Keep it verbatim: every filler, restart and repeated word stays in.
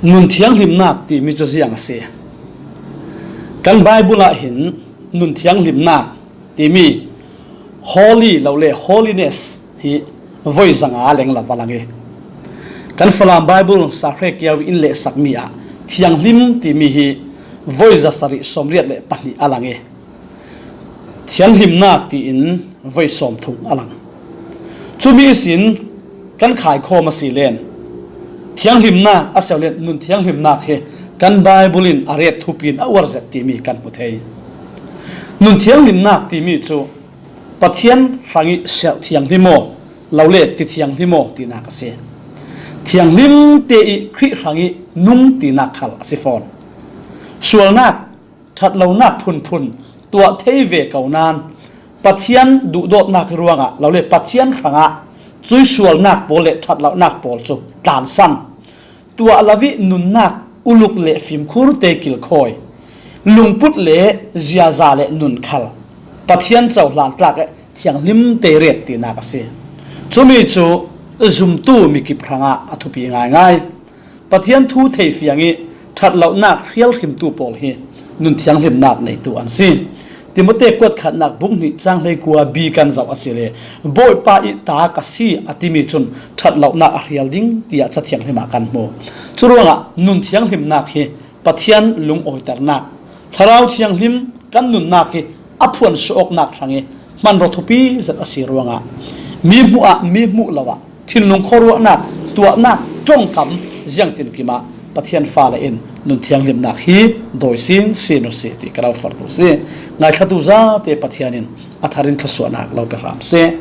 Nun thianghlimnak timi cu ziang a si? Kan Bible ah hin nun thianghlimnak timi holy lo le holiness hi voi zanga leng lo va lang i, kan Falam Bible Sahre Kiau in lehsakmi ah thianghlim timi hi voi zasarih sawmriat le pahnih a lang i, thianghlimnak tiin voi sawmthum a lang. Cumi ihsin kan khaikhawm a si len, thianghlimnak a si len nun thianghlimnak hi kan Bible in a ret thupi in a uar zet timi kan hmu thei. Nun thianghlimnak timi cu Pathian hrangih serh thianghlim aw, lo le ti thianghlim aw tinak a si. Thianghlim te i Khrih hrangih nung tinak khal a si fawn. Sualnak, ṭhatlonak phunphun tuah thei ve ko nain Pathian duhdawtnak ruangah lo le Pathian hrangah cui sualnak pawl le ṭhatlonak pawl cu tlansan. Tuah lo i nunnak uluk le fimkhur te kilkhawi, lungput le ziaza le nun khal Pathian cohlan tlak i thianghlim te ret tinak a si. Cumi cu zumtu mikip hrangah a thupi ngaingai. Pathian thu theifiang i ṭhatlonak hrialhrimtu pawl hi nun thianghlimnak neitu an si. Timote kuat khatnak bung hnih cang hleikua bi kan zoh a si le Bawipa i ta ka si a timi cun ṭhatlonak a hrial ding tiah Cathianghlim ah kan hmu. Curuangah nun thianghlimnak hi Pathian lungawiternak, Thlarau Thianghlim kan nunnak hi a phuan suah awknak hrang i hmanraw thupi zet a si ruangah mi hmuh ah mi hmuh lo ah thinlung khuaruahnak, tuahnak, ṭongkam ziangtinkim ah Pathian fale in nun thianghlimnak hi dawi sin sin u sih ti ka lo fartu si. Ngaithlatu zate Pathian in a thar in thluasuahnak lo pe hram sih.